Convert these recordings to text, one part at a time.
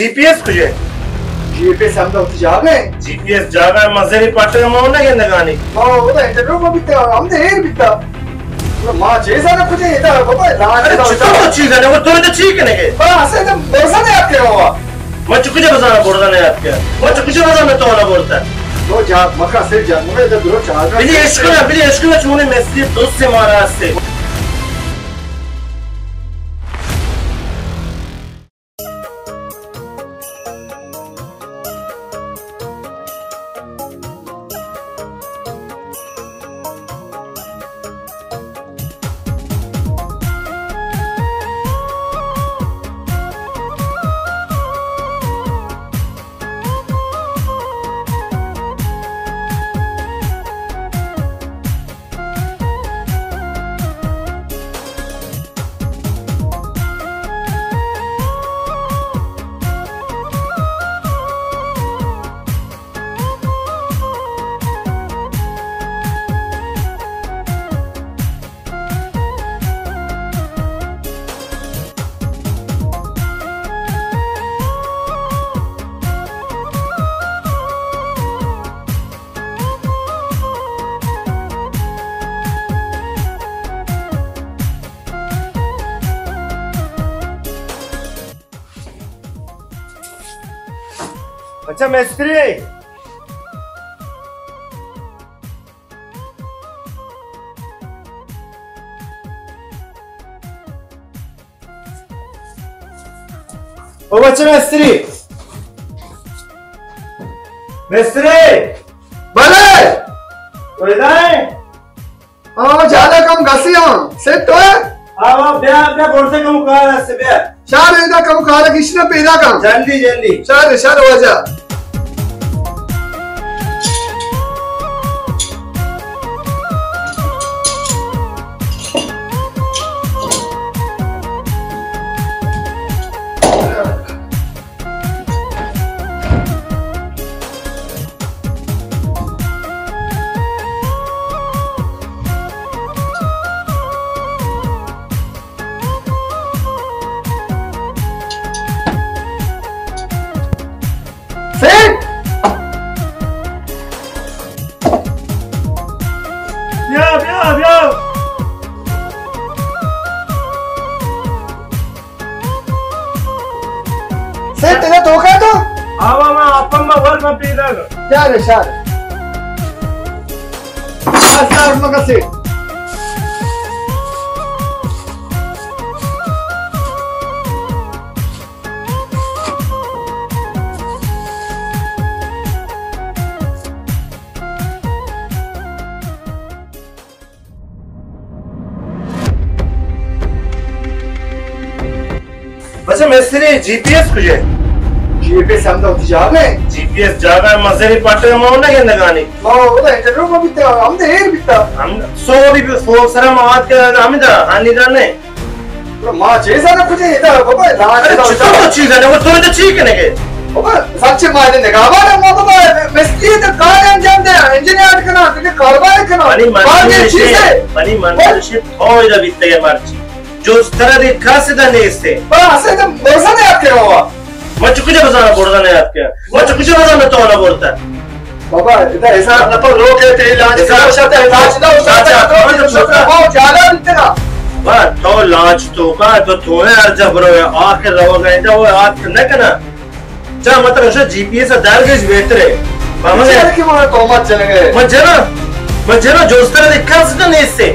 جی P S کجے؟ جی P S ہمدا وتی جاگہ ہے۔ جی پی ایس جاگہ ہے، مزنی پٹے ما نہ گندگانی۔ ما ودا انٹرویو ما بیتا، ہمدا ایر بیتا۔ ما چیز آنا کجے ادا بابا، لاج ارے دا چطور تو چیز ہے، وہ تو تو چی کنے گے؟ با اسے تو بوزا نے آپ کے ہوا۔ ما چکو جا بزانا بوڑا نے آپ کے۔ ما چکو جا بزانا تو نہ بولتا۔ تو جا مکا سے جا، مجھے تو درو چاہ۔ بلی اشکنا، بلی اشکنا چونے میسری دوست سے مارا سے۔ اچھا مستری، او بچہ مستری، مستری۔ بلے۔ تو ادا ہے؟ ہاں، جالا کم گسی ہاں۔ سیٹ تو ہے؟ ہاں، ہاں، بیا، بیا، بورتے کم کار ہے، بیا۔ شار ادا کم کار ہے، کشنا پیدا کم۔ جلدی، جلدی۔ شار، شار واجہ۔ سیٹ! بیا، بیا، بیا۔ سیٹ، تیرا تو کہا تو؟ آوا ما اپن ما ور ما پیدا کر۔ شار، شار۔ شار، شار، مگا سیٹ۔ بچہ مستری، جی پی ایس کجے؟ جی پی ایس ہمدا وتی جاگہ ہے۔ جی پی ایس جاگہ ہے، مزنی پٹے ما نہ گندگانی۔ ما ودا انٹرویو ما بیتا، ہمدا ایر بیتا۔ ہم سو بھی، سو سرا ما آت کے ہمدا، ہانی دا نے۔ ما چیز آنا کجے ادا بابا، لاج ارے دا چطور تو چیز آنا، وہ تو تو چی کنے گے؟ بابا، سچ ما نے نگاہ بارا ما بابا، مستری تو کار انجام دے، انجینئر کنا، تو کاروبار کنا۔ منی من باقی چیز ہے۔ منی من شپ ہو ادا بیتے گئے مرچی۔ جو اس طرح دے کس دا نیستے۔ بابا، اسے تو بوزا نے آپ کے ہوا۔ من چہ کجا بزاناں برزا نہ اتکگ؟ من چہ کجا بزاناں تو نہ برتگ؟ بابا، ادا ہزار نفر لوگ ءَ تئی لاج ہزار۔ کناں، شرط علاج نہ، شرط اچھا، علاج، من شرط تو ما جانا بیتگاں۔ با، تو لاج تو کا، تو تو ہے ہر جا برو، آخر روگ ءَ ادا وہ آت نہ کناں۔ چا مطلب شو جی پی ایس ءَ درگیج بہتر ہے۔ بابا، چرا کہ ما تہمت جنگ ءَ۔ من جنا، من جنا جوستر دے کس نہ نیستے۔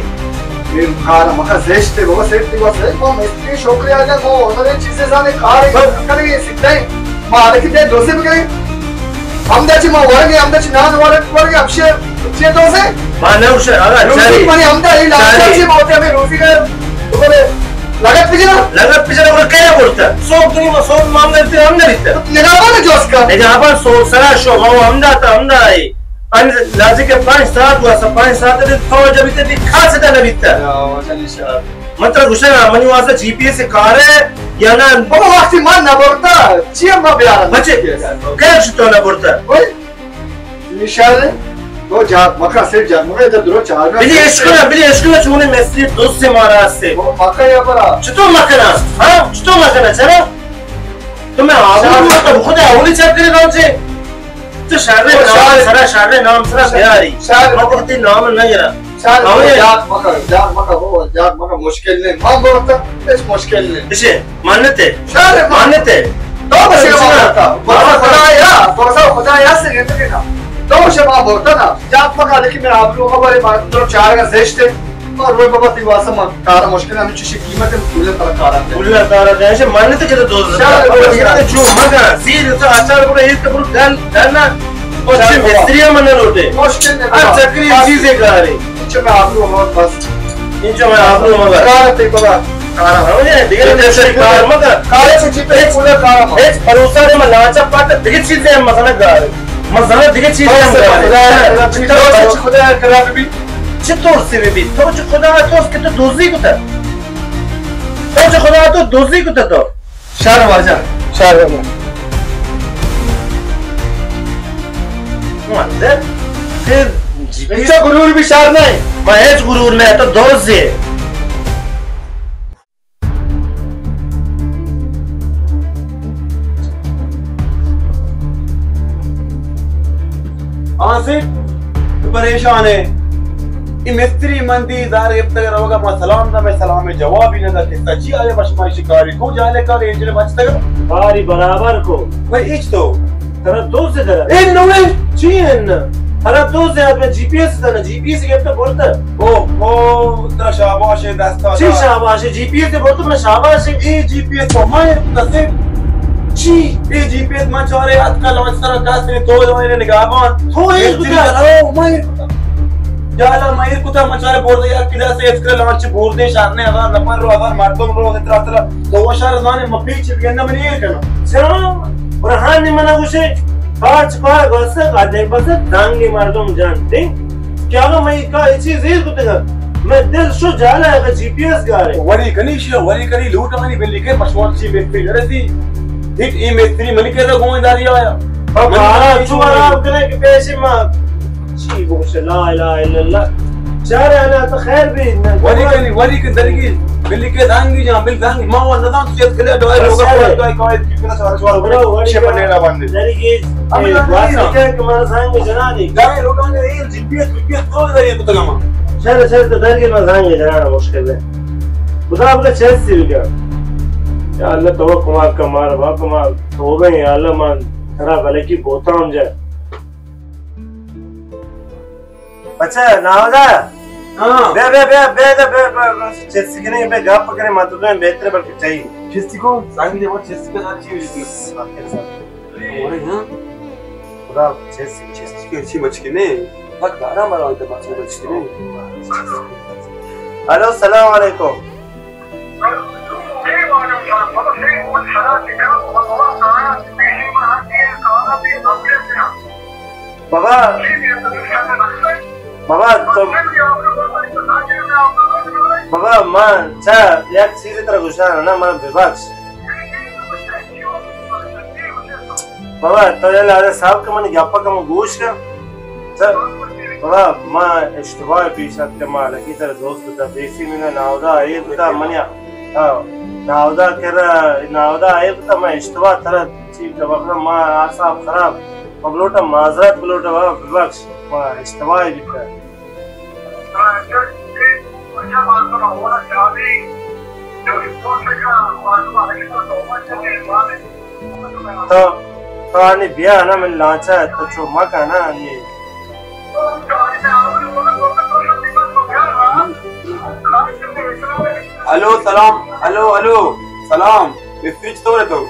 اے کار مکا زشت ہے، بابا، سیٹ دی بس ہے۔ ما مستری شکریہ ادا، ما ہنر چیزیں زانے کار بس۔ کرے سکھتے ہیں۔ ما حالانکہ دے دوسے بگئے۔ ہمدا چہ ما ورگے، ہمدا چہ نان ورگ، ورگے، ہمشے چے دوسے؟ ما نہ گوشے، اگا روزی چاری۔ منی ہمدا ہی لاچار چاری۔ چی بہت ہے، ہمیں روزی کا تو بولے، لگت پجنا؟ لگت پجنا، بولے، کیا بولتا؟ سوک دنی ما سوک معاملہ تے ہم نہ بیتا۔ نگاہ بان جوس کا۔ نگاہ بان سوک سرا شو، ما ہمدا تا، ہمدا ہے۔ ان لازی کے پانچ ساعت واسا، پانچ ساعت دے تو جب تے خاص دا نہ بیتا۔ یا، وجہ نشا۔ من ترا گوشگ ءَ، منی واسطہ جی پی ایس کار ہے یا نہ؟ بابا، وقتی من نہ برتا، چی ما بیارم؟ بچے، کیا شتو نہ برتا؟ اوئے، نشان ہے۔ تو جا، مکا سے جا، مگے ادھر درو چار۔ بلی اشکنا، بلی اشکنا، چونے مستری دوست سے مارا سے۔ بابا، مکا یا برا۔ چتو مکنا؟ ہاں، چتو مکنا، چرا؟ تو میں آبرو شر۔ تو خود اولی چپ کرے نام سے۔ تو شر او نام شر۔ سرا، شر نام سرا شر۔ بیاری۔ شر۔ مت کتی نام نہ گرا۔ شر۔ اولی۔ جاک مکا، جاک مکا، وہ جاک مکا، مشکل نہیں۔ ماں بولتا، اس مشکل نہیں۔ اسے مانتے؟ شر مانتے؟ تو بس یہ مانتا۔ بس خدا یا، بس خدا یا سے گندے نا۔ تو سے ماں بولتا نا۔ جاک مکا، لیکن میں آبرو خبر ہے، ماں تو چار کا زشت ہے۔ اور وہ بابا تئی واسطہ ما کارا مشکل، ہمیں چیزیں قیمت ہے، پورے طرح کارا ہے۔ پورے طرح ہے، ایسے ماننے تو کہتے دوست ہے۔ شاید بابا، بابا، یہ تو چوک مگا، سیر تو آچار بڑا، یہ تو بڑا گل، گل نا۔ اور شاید چھ بابا۔ مستری ہم نہ لوٹے۔ مشکل نہیں ہر بابا۔ چکری بس۔ چیزیں کارے۔ انچو میں آپ کو بس۔ انچو میں آپ کو بس۔ کارا تئی بابا۔ کارا ہم ہے، دیگه یہ چیزیں کار مگا۔ کارے سے چیزیں پورا کارا مگا۔ ایک بھروسہ نے میں لانچا پاتا، دیگه چیزیں ہم مثلا کارے۔ مزنہ دیگه چیز ہم خدا، خدا، خدا، خدا، خدا، خدا، خدا، چطور سے بی؟ تو چہ خدا تو کہ تو دوزی کتا؟ تو چہ خدا تو دوزی کتا تو؟ شر واجہ۔ شر واجہ۔ مندر، پھر جی پی ایس۔ اچھا، غرور بھی شر نہیں۔ میں ہیچ غرور نہیں، تو دوزی۔ آصف، تو پریشان ہے۔ اے مستری من دی زہر گپتگ روگا، ما سلام دا، میں سلام جوابی نہ دا۔ قصہ چی آیا؟ بس ما شکاری کو جالے کار انجن بچتگ۔ باری برابر کو۔ بھائی، اچ تو۔ ترا دوز در۔ اے نوے۔ چی ہے نا؟ ترا دوز ہے، میں جی پی ایس دا نا، جی پی ایس گپتا بولتا۔ او، او، ترا شاباش ہے، دستا چی دا۔ شاباش ہے؟ جی پی ایس ءَ برت من شاباش۔ اے جی پی ایس تو من کسے؟ چی؟ اے جی پی ایس من چارے اتکا لانچ سرا کسے تو جو نے نگاہ بان۔ تو ایر کتا؟ او، من ایر کتا۔ یا اللہ، من ایر کتا، من چارے برد یا کدا سے اتکا لانچ برد شہر نے ہزار نفر رو، ہزار مردم رو، اترا اترا۔ تو وہ شہر زانے مپیچ بگن من ایر کنا۔ چرا؟ برہان نے منا گوشے، کاچ پا گوسے، کا دے بس دانگی مردم جان دے۔ کہ اگاں من اے کا-، اے چیز ایر کتگ ات، من دل شو جالا اگاں جی پی ایس گارے۔ وری کنی شیا، وری کنی لوٹانی بلی کے مشوار چی بہتری نرسی۔ ہیٹ ای مستری منی کرا گوئیں داری آیا۔ او منی بارا کرا چو چو آرام کنے کہ پیش ما چی بوش لا الہ الا اللہ۔ چارے انا تو خیر بھی نہ۔ وری کنی، وری کن درگی بلی کے دانگی جان، بل دانگی ما و نزان تو چیز کلے ڈوائے بس لوگا شر ہے۔ کوئی کوئی کی پنا سوار سوار بڑا وری چھ کا پنے را باندے۔ درگی ہمیں اے، لگا واسطے نہیں۔ کیا کہ مارا سانگ جنانی۔ گائے لوگا نے اے جی پی ایس، جی پی ایس تو دے تو تگما۔ شر، شر تو در کے میں زنگ جنانا مشکل ہے۔ خدا بلا چیز سی بگا۔ یا اللہ تو کمال کا مار، با کمال۔ توبہ یا اللہ، من ترا بلکی بوتام جا۔ بچہ، ناودا۔ ہاں۔ بیا، بیا، بیا، بیا، بیا، بیا، بیا، بیا۔ چیز سی کنے، بیا گپ کرے، ما تو بہتر بلکہ چاہیے۔ چیز سی کو؟ زنگ دے، وہ چیز سی کا چیز۔ اور ہاں؟ خدا چیز، چیز کے چی بچ کے نے؟ بس بارہ مرا تے بچ کے بچ کے نے۔ الو، السلام علیکم۔ بابا، بابا، تو، بابا، من چا یک چیزی ترا گوشان نا، من ببخش۔ بابا، تو یلا ارے صاحب کہ منی گپا کمو گوش کن۔ چل، بابا، ما اشتباہ پیش اتک کہ ما لکی ترا دوست کتا، پیسی من ناودا ایر کتا، منی، ہاں، ناودا کرا، ناودا ایر کتا، ما اشتباہ ترا چی کبخنا، ما اعصاب خراب، ما بلوٹا معذرت بلوٹا، بابا ببخش، ما اشتباہ بیتا۔ تو، تو آنی بیا نا، من لانچا تو چو مکا نا آنی۔ الو، سلام۔ الو، الو، سلام۔ مستری چطور ہے تو؟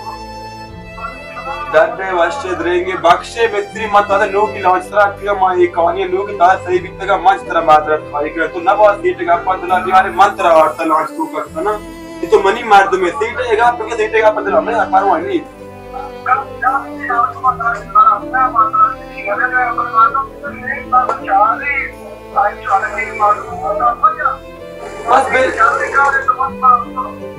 درد وش درنگ بخش مستری، من تازہ نوکی لانچ سرا کیا، ما یہ کہانی نوکی تازہ صحیح بیتگا، من ترا معذرت خواہی کرا۔ تو نبا سیٹ گپا دلا بیارے، من ترا آرتا لانچ تو کرتا نا۔ یہ تو منی مردم ہے، سیٹ ہے گا، تو سیٹ گپا دلا، میں پرواہ نہیں۔ بس بل-،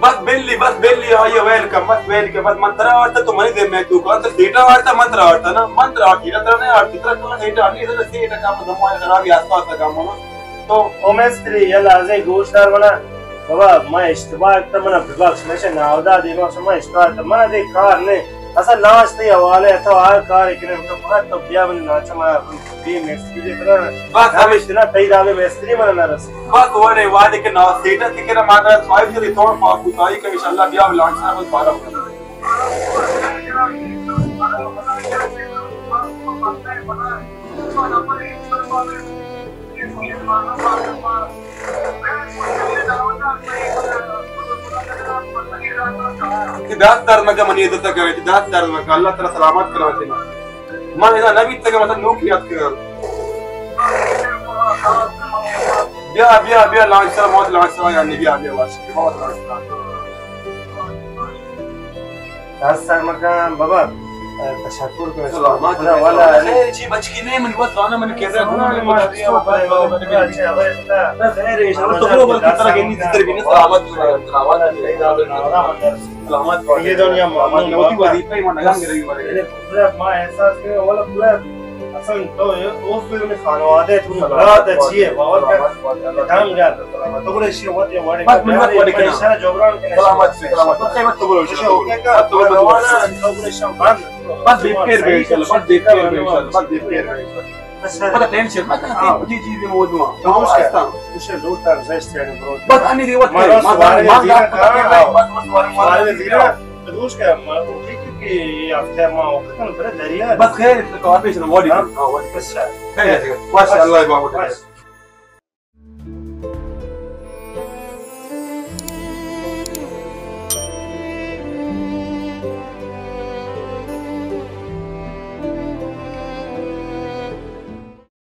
بس بلی، بس بلی، آئیے ویلکم، بس ویلکم، بس من ترا آرتا تو منی دے میں تو کان تو سیٹا آرتا، من ترا آرتا نا، من ترا آرتی نا، ترا نہیں آرتی، ترا کان سیٹا نہیں، ترا سیٹا کام دموئے خرابی آستا آستا کام ہونا۔ تو او مستری، یا لازے گوش دار منا، بابا، ما اشتباہ کتا، منا ببخش، میں چہ ناودا دیما شما اشتباہ کتا، منا دے کار نے، اصل لانچ تئی حوالے ءَ، تو ہر کار ءَ کنے، تو فقط تو بیا منی لانچ ءَ، ما بے مستری دے ترا۔ بس ہمیش۔ تئی دابے مستری من نہ رس۔ بس وڑے وعدے کہ نا سیٹا تکے نا مانا سوائے تیرے تو پاک بوتائی کہ انشاءاللہ بیا لانچ ءَ بس بارہ۔ کہ دست درد مکن منی عزت ءَ کرے، کہ دست درد مکن، اللہ تعالی سلامت کرے وتی۔ من ادا نہ بیتگ، مثلا نوک نیت کرے۔ بیا، بیا، بیا، لانچ سر موت، لانچ سر، یعنی بیا، بیا، واش، موت، لانچ سر۔ دست سر مکن بابا، تشکر کنم۔ سلامت خدا باشی۔ والا۔ خیر، چی بچکی نہیں، من بس آنا، من کہتا ہوں، سلامت باشی۔ خیر، انشاءاللہ تو بابا کی طرح کہ نہیں، جتر بھی نہیں، سلامت باشی، سلامت باشی۔ سلامت باشی۔ یہ دنیا مامون، وتی وظیفہ ہی من نگان گرگی مرے۔ پورا ما احساس کرے، والا پورا اصلاً تو، او پورا خانواده تو، سلامت برات باشی۔ چیئے، باور کر۔ سلامت باشی۔ دم گرد۔ تو بڑے شی وقت یہ وڑے بس من وقت وڑے کنا۔ سر جبران کنے۔ سلامت باشی، سلامت باشی۔ بس قیمت تو بولو، شو، اوکے کا؟ بس تو بولو۔ تو بڑے شی بند۔ بس بے پیر بے انشاءاللہ، بس بے پیر بے انشاءاللہ، بس بے پیر بے انشاءاللہ۔ بس۔ پتہ ٹینشن مت، ہاں۔ جی، جی، جی، موضوع۔ تو اس کا، اس لوٹ کر زیست یعنی برو۔ بس آنی دی وقت مارا ہے، مارا سوارے مارا زیرہ مارا کارا، بس، بس، سوارے مارا سوارے زیرہ۔ زیرہ۔ تو اس کا، ما، ٹھیک ہے کہ یہ ہفتہ ما وقت کن بڑے دریا۔ بس خیر، تو آپ اس نے والی۔ ہاں۔ ہاں، والی۔ اچھا۔ خیر ہے، بس، اللہ بابا۔ بس۔